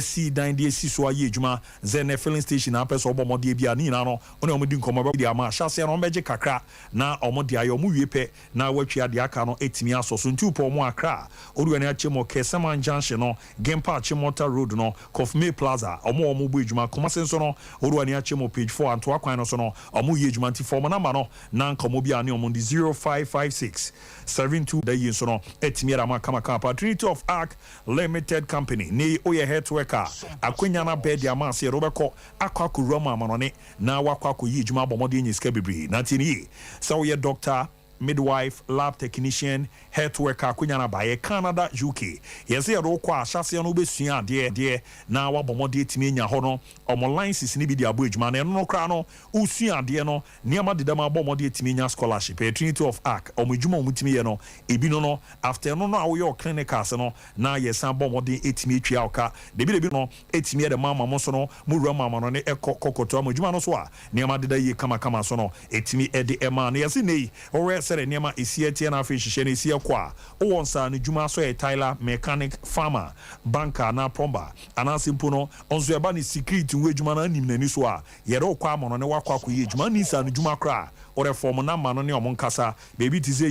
Si dan de esi so ayɛ adwuma sɛ ne filling station apɛ sɛ ɔbɔ mmɔdeɛ bi a ne nyinaa no, ɔne ɔmo di nkɔmmɔ bɛ de ama ahyɛseɛ no, ɔmo bɛgye kakra na ɔmo de ayɛ. Ɔmo wie pɛ na watwa deɛ aka no etumi asɔ so. Nti wopɔ ɔmo Akra, ɔde wani akyɛ mu Kɛsɛman Junction no, Gempa Achimota Road no, Kɔfme Plaza, ɔmo bɔ adwuma. Kumase nso no, ɔde wani akyɛ mu Page 4, Antoa kwan no so no, ɔmo yɛ adwuma. Nti fɔm number no na nkɔmmɔ bi a ne ɔmo de 0556 72 da yi nso no etumi yɛrɛ ama kamakama pa. Trinity of Arc Limited Company ne oyɛ health worker, akwanya no abɛɛ de ama ase yɛde wobɛkɔ akɔwura mu amanɔne na wakɔ akɔyi adwuma, abɔ mmɔden anya sika bebree. Na nti ne yie sɛ woyɛ doctor, midwife, lab technician, health worker, akwanya no abayɛ Canada, UK. Yɛsɛ yɛde wokɔ a, ahyɛseɛ no wobɛsua adeɛ deɛ na wabɔ mmɔden atumi anya hɔ no ɔmo license no bi de abɔ adwuma. Na ɛno no koraa no, wosua adeɛ no, nneɛma deda mu, abɔ mmɔden atumi anya scholarship. Ɛyɛ Trinity of Arc ɔmo adwuma a ɔmo tumi yɛ no ebi no. After no a woyɛ clinicals no na yɛsan bɔ mmɔden atumi atwa wo ka debi debi no, atumi yɛ de ma ama mo so no, mo wura mu ama no ne ɛkɔ kɔkɔtɔ ama adwuma no so a, nneɛma deda yie kamakama so no, ɛtumi ɛde ɛma no. Yɛsi ne yi wɔwɛ sɛdeɛ nneɛma esi ɛteɛ na afei hyehyɛ no esi ɛkɔ a, wowɔ nsa no dwuma so yɛ tiler, mechanic, farmer, banker anaa plumber, anaasɛ mpo no ɔnso ɛba ne security ho adwuma no anim n'ani so a, yɛde wokɔ ama no ne wakɔ akɔyɛ adwuma. Ni nsa no dwuma koraa, wɔde fɔm number no ne ɔmo nkasa beebi te sɛ